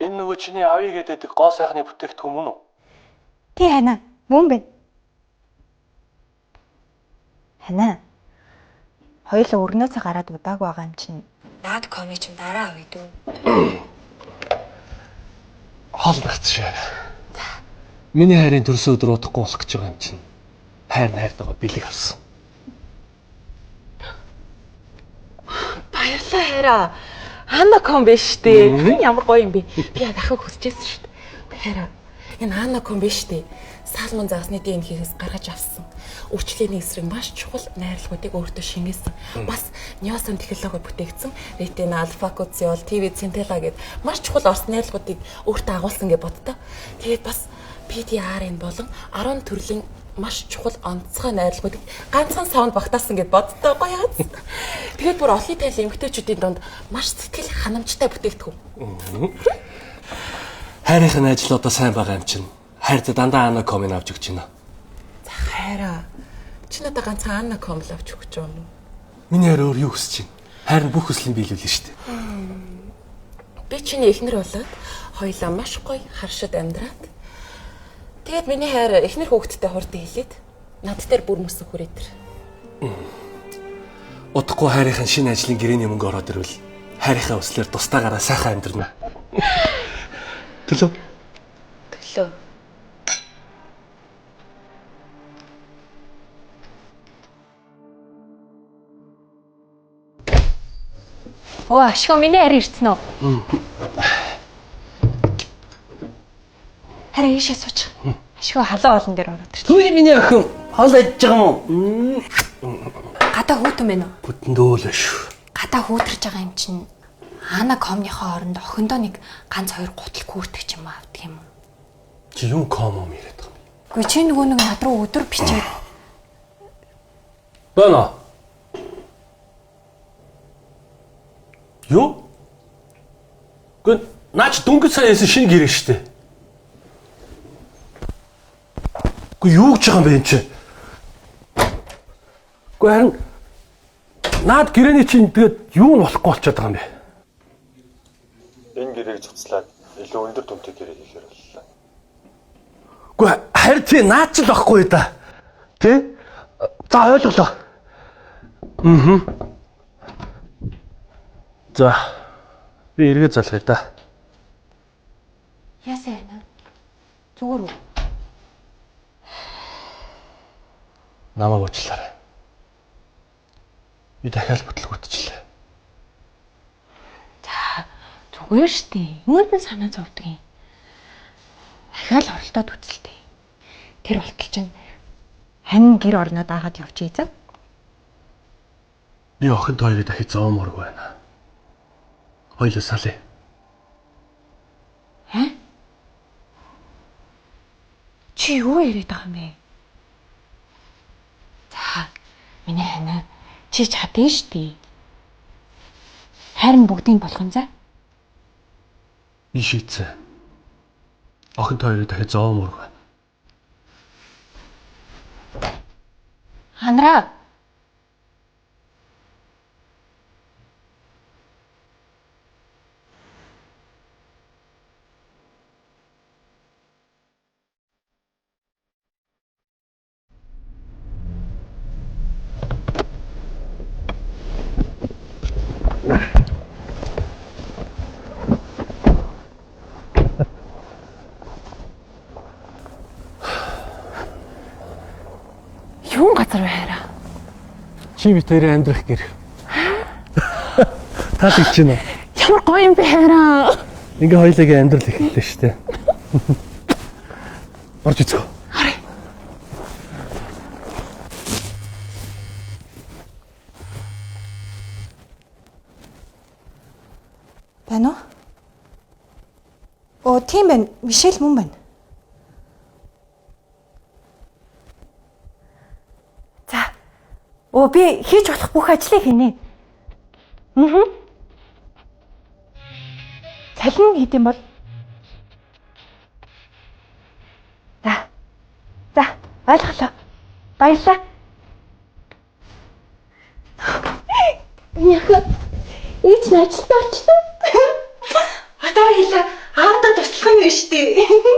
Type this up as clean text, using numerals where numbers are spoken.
Энэ нөгөө чиний авъя гэдэг гоо сайхны бүтээгдэхүүн мөн үү? Тий ханаа. Мөн байна. Ханаа. Хоёулаа өрнөөсөө гараад удааг байгаа юм чинь. Наад коми чинь дараа авъя дүү. Хоол нацшаа. Миний хайрын төрсөн өдөр удахгүй болох гэж байгаа юм чинь. Хайр нь хайртайгаа бэлэг авсан. Баярлалаа хайраа. Анна ком биш штэ. Ямар гоё юм бэ. Би яг ахыг хүсэжсэн штэ. Хайраа. Энэ Анна ком биш штэ. Салмон загасны ДНХ-ээс гаргаж авсан. Өвчлөлийн эсрэг маш чухал найрлагуудыг өөртөө шингээсэн. Бас Ниосан технологи бүтээгдсэн ретина, альфа-куциол, ТВ центела гэд маш чухал орс найрлагуудыг өөртөө агуулсан гэж боддоо. Тэгээд бас PDRN болон 10 төрлийн маш чухал онцгой найрлагуудыг ганцхан савнд багтаасан гэд боддоо гоё яац. Тэгээд бүр олонний танил эмэгтэйчүүдийн дунд маш сэтгэл ханамжтай бүтээгдэхүүн. Хайрынх нь ажил одоо сайн байгаа юм чинь. Хайртай дандаа Ана комыг авч өгч байна. За хайраа. Чи надад ганцхан Анна ком л авч өгч байгаа юм уу? Миний хайр өөр юу хүсэж байна? Хайр нь бүх хүслийг биелүүлнэ шүү дээ. Би чиний эхнэр болоод хоёлаа маш гоё харшид амьдраад. Тэгээд миний хайр эхнэр хүүхэдтэй хурдан хилээд над дээр бүр мөсөн хүрээ тэр. Удахгүй хайрынх нь шинэ ажлын гэрээний мөнгө ороод ирвэл хайрынхаа өслөөр тустаагаараа сайхан амьдрна. Төлөө. Төлөө. Оо ашгүй миний хайр ирсэн үү? Хараа ийшээ сууч. Ашгүй халуун хоолн дээр ороод ирлээ. Түр миний охин хоол идэж байгаа юм уу? Гадаа хүүтэн байна уу? Бүтэн дөөлөө шүү. Гадаа хүүтэрж байгаа юм чинь Ана комныхоо оронд охиндоо нэг ганц хоёр гутал гүртэх юм авдаг юм уу? Чи юу ком юм яриад байгаа юм? Гэхдээ чи нөгөө нэг над руу өдөр бичээд Байна. Юу? Гүн наач дөнгөж сая яасан шинэ гэрээ штэ. Гү юу гэж байгаа юм бэ энэ чи? Гү харин наад гэрээний чинь тэгээд юу нь болохгүй болчиход байгаа юм бэ? Энэ гэрээг цуцлаад илүү өндөр дүнтэй гэрээ хийхээр боллоо. Гү харин тий наад ч л байхгүй да. Тэ? За ойлголоо. Аа. За. Би эргээ залгая да. яасан байна? Зүгээр үү? Намайг уучлаарай. Би дахиад бүтлгүүтчлээ. За зүгээр штэ. Юунд нь санаа зовдөг юм? Дахиад оролдоод үзэлтэй. Тэр болтол чинь хань гэр орноо дагаад явчих зав. Би охин хоёрыг дахиж зоомооргүй байна. Хоёлоо салъя. Хэ? Чи юу яриад байгаа юм бэ? За, миний ханаа чи чадна штэ. Харин бүгдийг болох юм за. Би шийдсэн. Охин хоёрыг дахиж зоомооргүй байна. Ханраа. Юун газар вэ хайраа? Чи бит хоёрын амьдрах гэр. Та тэгж байна уу? Ямар гоё юм бэ хайраа. Ингээ хоёлаагийн амьдрал эхэллээ шүү дээ. Орж үзье. Харъя. Байна уу? Оо тийм байна. Мишель мөн байна. За. Оо би хийж болох бүх ажлыг хийнэ. Аа. Цалин хэд юм бол? За. За, ойлголоо. Баярлалаа. Яха. Ээж нь ажилдаа очлоо. Одоо хэлээ. Надад туслах юм биш үү?